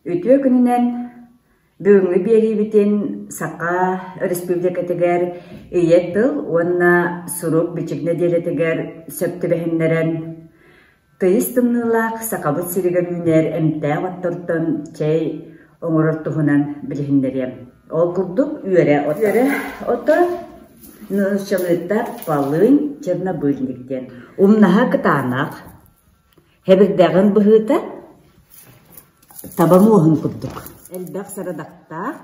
Үтүө күнүнэн бүгүҥҥү биэриибитин Саха Өрөспүүбүлүкэтигэр Ийэ тыл уонна сурук-бичик нэдиэлэтигэр сөп түбэһиннэрэн тыйыс тымныылаах Сахабыт сиригэр үүнэр эмтээх оттортон чэй оҥорор туһунан билиһиннэриэм. Ол курдук үөрэ ото. Үөрэ ото нууччалыыта полынь чернобыльник диэн. Умнаһа кытаанах, Хэбирдэҕин быһыыта таба муоһун курдук. Элбэх сарадахтаах,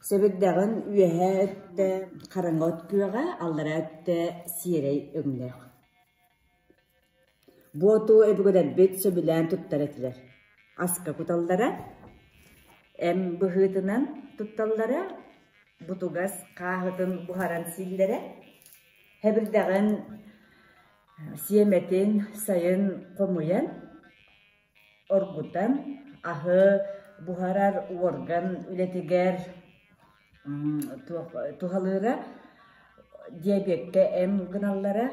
сэбирдэҕин үөһээ өттө хараҥа от күөҕэ, аллараа өттө сиэрэй өҥнөөх. Бу оту өбүгэлэрбит сөбүлээн туттар этилэр. Аска куталлара, эм быһыытынан тутталлара, бутугас хааһытын буһаран сииллэрэ. Хэбирдэҕин Сиэмэтин сайын хомуйан, оргутан, аһы буһарар уорган үлэтигэр туһалыыра, диабекка эм гыналлара,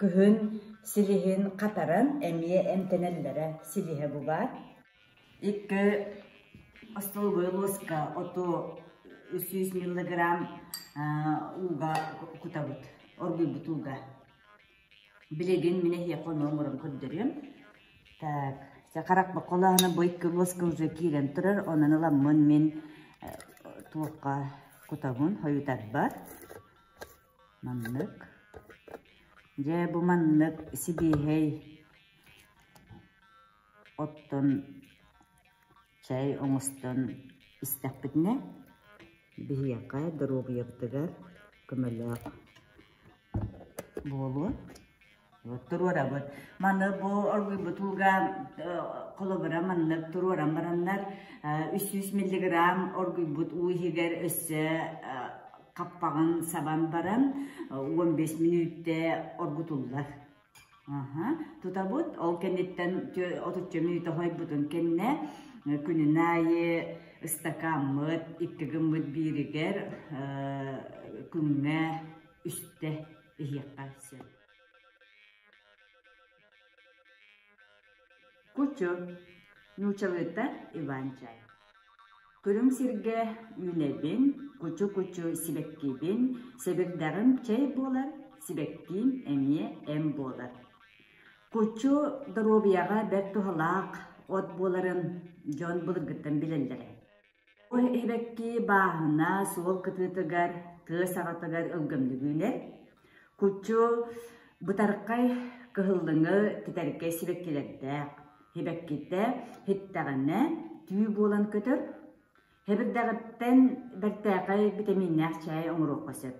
күһүн силиһин хатаран эмиэ эмтэнэллэрэ силиһэ бу баар. Икки остолобуой луоска оту 300 миллиграмм ууга кутабыт, оргуйбут ууга. Билигин мин эһиэхэ ону оҥорон көрдөрүөм. Так, харах боколааһына бу икки луоска уже киирэн турар, онон ыламмын мин туохха кутабын, хойутарбар. Маннык. Дьэ, бу маннык сибиэһэй Оттон чэй оҥостон истэхпитинэ, биһиэхэ доруобуйабытыгар көмөлөөх буолуо. Вот туруорабыт. Маны бу оргуйбут ууга холобура маннык туруоран бараннар 300 миллиграмм оргуйбут уу иһигэр өссө хаппаҕын сабан баран 15 мүнүүттэ оргутуллар. Аһа, тутабыт. Ол кэнниттэн отучча мүнүүтэ хойбутун кэннэ күнүн аайы ыстакааммыт икки гыммыт бииригэр күҥҥэ үстэ иһиэххэ сөп. Кучу, нуучалыыта Иван-чай. Күрүҥ сиргэ үүнэбин, кучу-кучу сибэккибин, сэбирдэҕим чэй буолар, сибэккиим эмиэ эм буолар. Кучу доруобуйаҕа бэрт туһалаах от буоларын дьон былыргыттан билэллэрэ. Бу сибэкки бааһына суол кытыытыгар, тыа саҕатыгар өлгөмнүк үүнэр. Кучу бытархай кыһыллыҥы титэркэй сибэккилэрдээх. Сибэккитэ һиттэҕинэ түү буолан көтөр. Хэбирдэҕиттэн бэртээхэй битэмииннээх чээй оҥоруохха сөп.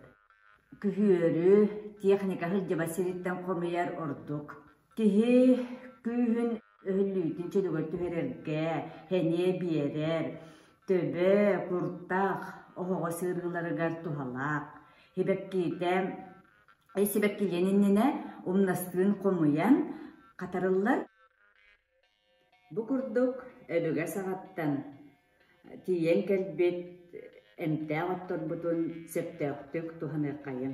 Күһүөрү техника сылдьыбат сириттэн хомуйар ордук. Киһи күүһүн өһүллүүтүн чөлүгэр түһэрэргэ сэниэ биэрэр, төбө, куртах, оһоҕос ыарыыларыгар туһалаах. Сибэккитэ сибэккилиэн иннинэ умнастыын хомуйан хатарыллар. Бу курдук өбүгэ саҕаттан тиийэн кэлбит эмтээх отторбутун сөптөөхтүк туһаныаххайыҥ.